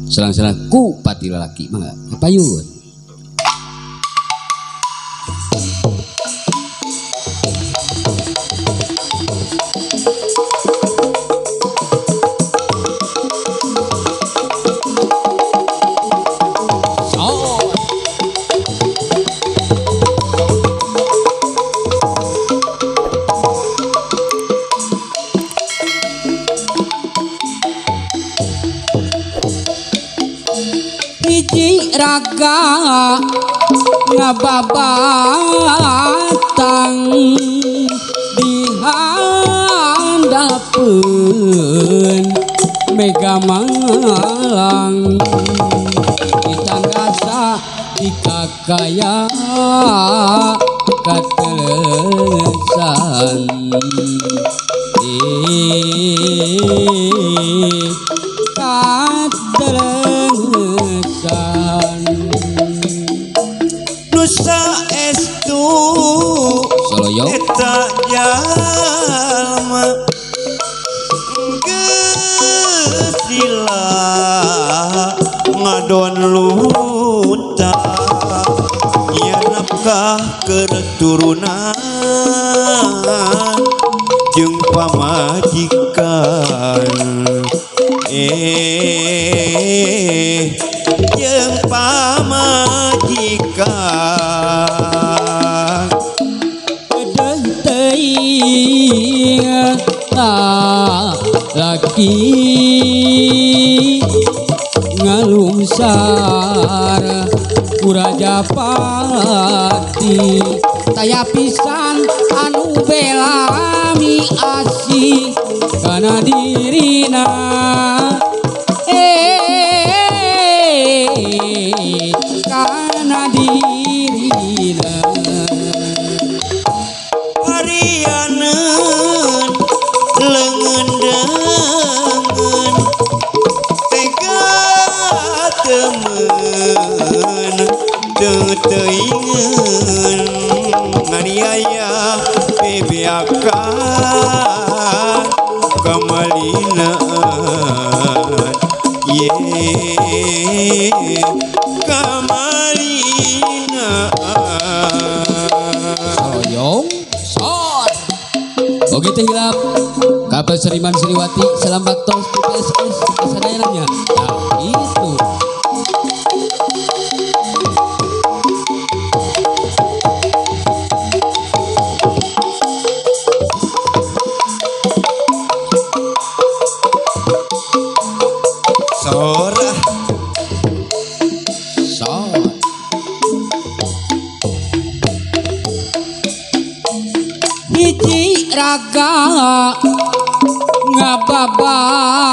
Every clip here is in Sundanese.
Selang-selang ku pati lalaki mangga kapayun. Hiji raga ngababatang di handapeun Mega Malang ditanggasa dikakaya katelesan katelesan Nusa estu Soloyo eta jalma geus lila ngadon luta nya nafkah keturunan jeung pamajikan jeung pamajikan pedeh teuing laki ngalungsar ku Rajapati taya pisan anu belami asih kana dirina kana dirina harianeun leungeun deungeun tega temeun teu teuingeun nganiaya bebeakan kamalinaan ye kamalinaan. Soyong sor. Oke teh hilap. Kapal Seriman Seriwati salam baktos PSS sadayana. Nah, itu. Sora Sor. Hiji raga ngababatang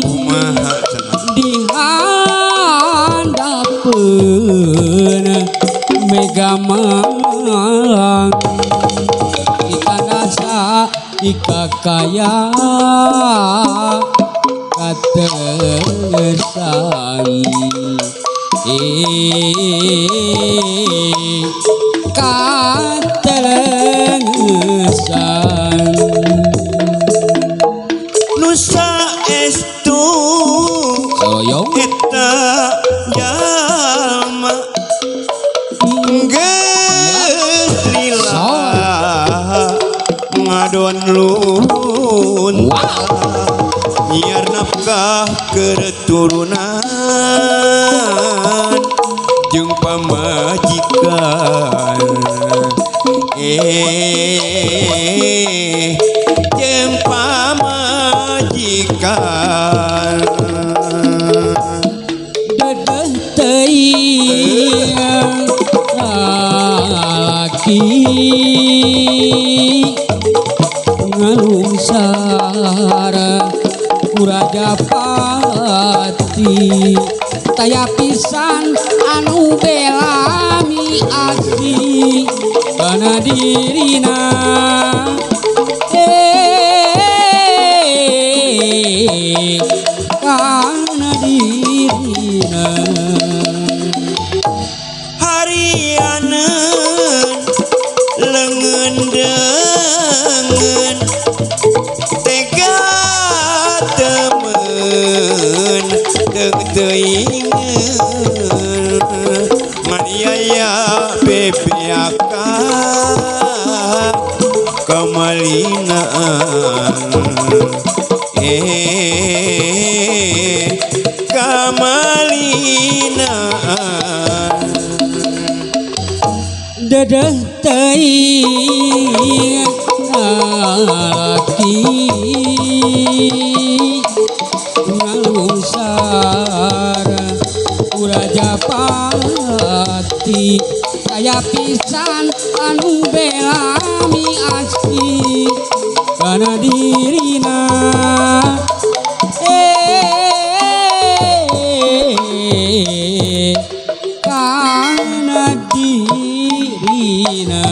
kumaha cenah di handapeun Mega Malang ditanasa dikakaya katelesan katelesan Nusa estu Soloyong eta jalma geus lila ngadon lunta nyiar nafkah keturunan jeung pamajikan jeung pamajikan dedeh teuing lalaki ngalungsar ku Rajapati taya pisan anu belami asih kana dirina kana dirina harianeun bebeakan kamalinaan kamalinaan dedeh teuing lalaki ngalungsar Urajapati saya pisan anu belami aski kana dirina kana dirina.